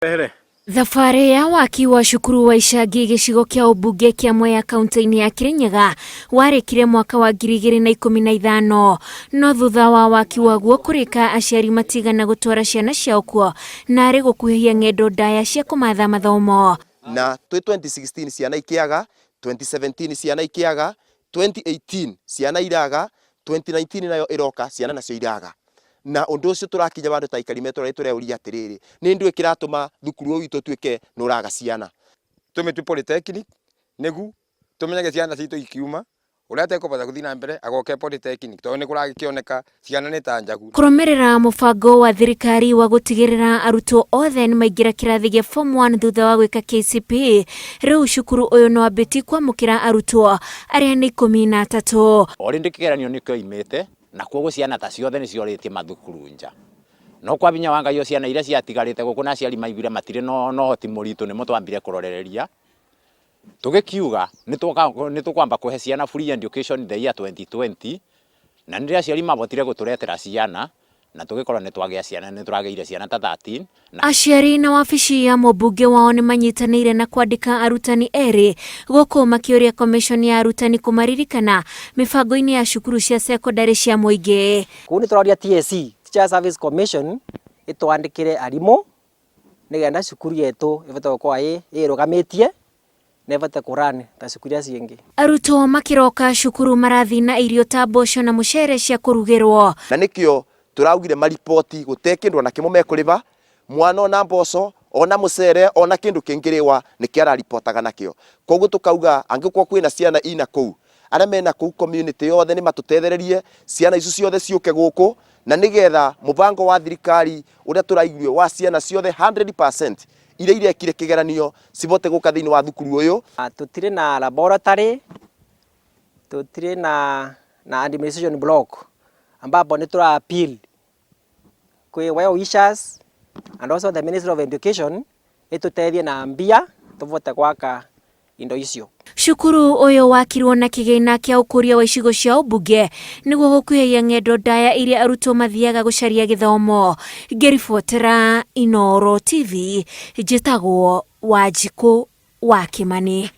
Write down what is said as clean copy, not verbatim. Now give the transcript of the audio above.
Thabarĩ ya waki wa cukuru wa Ichangi gĩcigo kĩa ũmbunge kĩa Mwea kaunti-inĩ ya Kirinyaga warĩkire mwaka wa 2015, no thutha wa waki waguo kũrĩka, aciari matigana gũtwara ciana ciao kuo na arĩ gũkuhĩhia ng'endo ndaya cia kũmatha mathomo. Na twĩ 2016 ciana ikiaga, 2017 ciana ikiaga, 2018 ciana iraga, 2019 nayo iroka ciana nacio iraga. Na undu ucio turakinya bandu ta aikari metũra tũreuria atiriri, ni ndũ kiratuma thukuru ũyũ witũ tuike nĩ ũraga ciana? Tũmĩtue polytechnic nĩgu tũmenyage ciana citũ ikiuma ũrĩa atekũbota gũthiĩ na mbere agoke polytechnic, tondũ nĩ kũragĩkĩoneka ciana nĩ ta njagu. Kũrũmĩrĩra mũbango wa thirikari wa gũtigĩrĩra arutwo othe nĩ maingĩra kĩrathi gĩa form 1 thutha wa gwĩka KCPE, rĩu cukuru ũyũ nĩ wambĩtie kwamũkĩra arutwo arĩa nĩ 13. O rĩndĩ kĩgeranio nĩkĩo imĩte na koguo ciana ta ciothe nĩ ciorĩtie mathukuru nja, no kwa binya wa Ngai o ciana iria ciatigarĩte gũkũ na aciari maiguire matirĩ no ũhoti mũritũ, nĩmo twambire kũrorereria tũgĩkiuga nĩ tũkwamba kũhe ciana free education the year 2020. Na nĩrĩo aciari mabotire gũtũretera ciana na tũgĩkorwo nĩ twagĩa ciana, nĩ tũragĩire ciana ta 13 na Aciari na wabici ya mũmbunge wao nĩ manyitanĩire na kwandĩka arutani erĩ gũkũ makĩũria commission ya arutani kũmaririkana mĩbango-inĩ ya cukuru cia sekondari cia mũingĩ. Kũu nĩ tũroria TSC, Teacher Service Commission, ĩtwandĩkĩre arimũ nĩgetha cukuru yetu ĩbote gũkorwo ĩrũgamĩtie na ĩbote kũrun ta cukuru iria ciĩngĩ. Arutwo makĩroka cukuru marathiĩ na irio ta mboco na mũcere cia kũrugĩrwo. Na nĩkĩo tũraugire maripoti gũte kĩndũ ona kĩmwe mekũrĩba mwana, ona mboco, ona mũcere, ona kĩndũ kĩngĩrĩwa nĩkĩo araripotaga nakĩo. Koguo tũkauga angĩkorwo kwĩna ciana ina kũu, arĩa mena kũu community yothe nĩ matũtethererie ciana icio ciothe ciũke gũkũ, na nĩgetha mũbango wa thirikari ũrĩa tũraiguire wa ciana ciothe 100% iria irekire kĩgeranio cibote gũka thĩinĩ wa thukuru ũyũ. Tũtirĩ na laboratory, tũtirĩ na administration block, ambapo nĩ tũra appeal kwĩ well wishers and also the Ministry of Education ĩtũteithie na mbia tũbote gwaka indo icio. Cukuru ũyũ wakirwo na kĩgĩna kĩa ũkũria wa icigo cia ũmbunge nĩguo gũkuhĩhia ng'endo ndaya iria arutwo mathiaga gũcaria gĩthomo. Ngĩribotera Inooro TV, njĩtagwo Wanjikũ wa Kĩmani.